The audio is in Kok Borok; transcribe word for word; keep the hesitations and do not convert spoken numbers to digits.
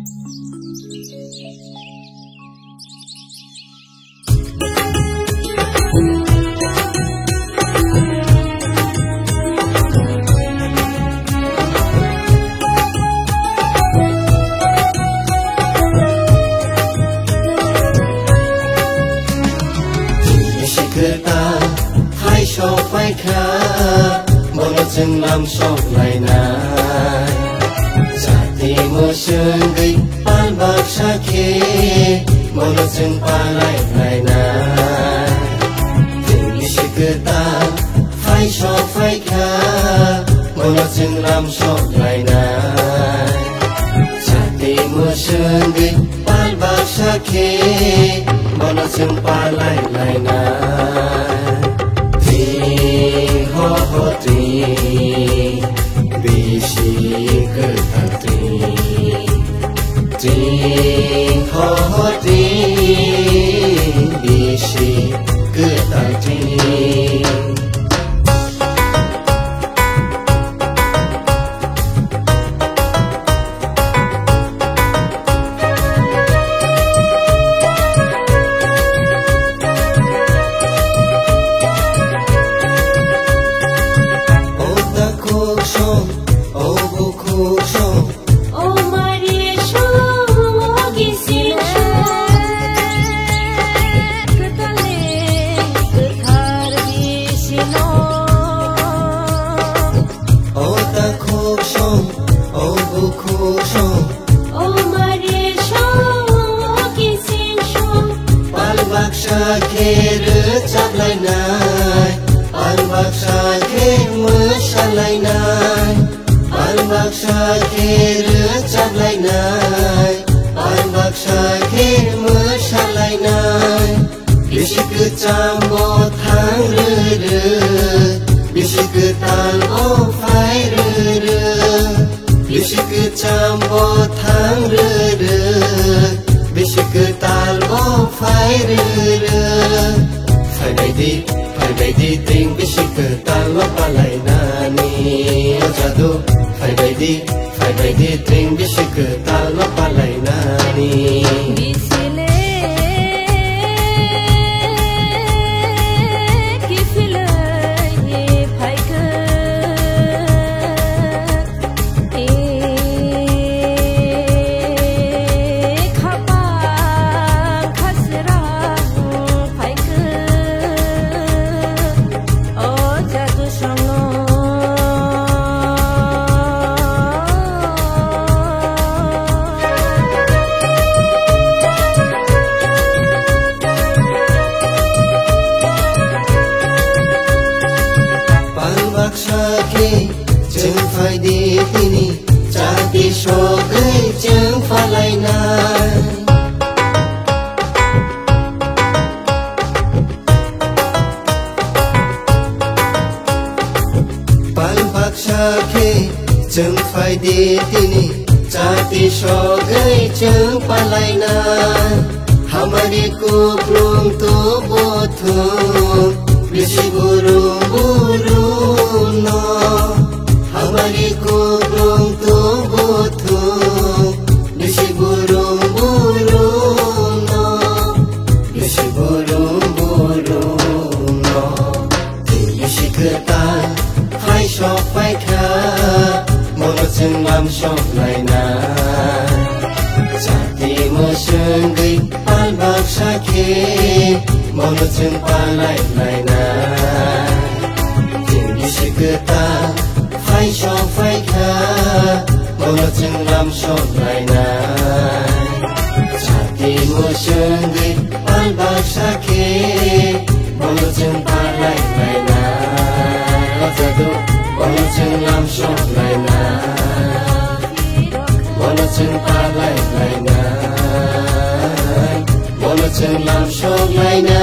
Bisi kwtal hai sok phai kha, bono chwng lam sok lainai. Jati mwswngwi pal baksa khe, bono chwng palai lainai. Bisi kwtal hai sok phai kha, bono chwng lam sok lainai. Jati mwswngwi pal baksa khe, bono chwng palai lainai. Tring ho ho tring, bisi kwtal tring. Tring ho ho tring, bisi kwtal tring. O takhuk song, o bukhuk song. O mari song, o gising song. Kwthar ni kwthar bisi no. O takhuk song, o bukhuk song. O mari song, o gising song. Pal baksa khe rwchap lainai, pal baksa khe mwsa lainai. Pal baksa khe rwchap lainai, pal baksa khe mwsa lainai. Bisi kwcham bo thang rwrw, bisi kwtal bo phai rwrw. Bisi kwcham bo thang rwrw, bisi kwtal bo phai rwrw. Phai bai di, phai bai di, tring bisi kwtal no palai nani. O jadu, phai bai di, phai bai di, tring bisi kwtal no palai nani. Bisi le, kisi le, phai khe. Pal baksa khe chwng phai di tini, chati sogwi chwng palainai. Pal baksa khe chwng phai di tini, chati sogwi chwng palainai. Hamari kuplung tubu thung, bisi burum burum no. Hamari kuplung tubu thung, bisi burum burum no. Bisi burum burum no. Bisi kwtal phai sok phai kha, bono chwng lam sok laina. Chati mwswngwi pal baksa khe, bono chwng palai laina. Bisi kwtal phai sok phai kha, bono chwng lam sok laina. Chati mwswngwi pal baksa khe, bono chwng palai laina. Jadu, bono chwng lam sok laina. Bono chwng palai laina. Bono chwng lam sok laina.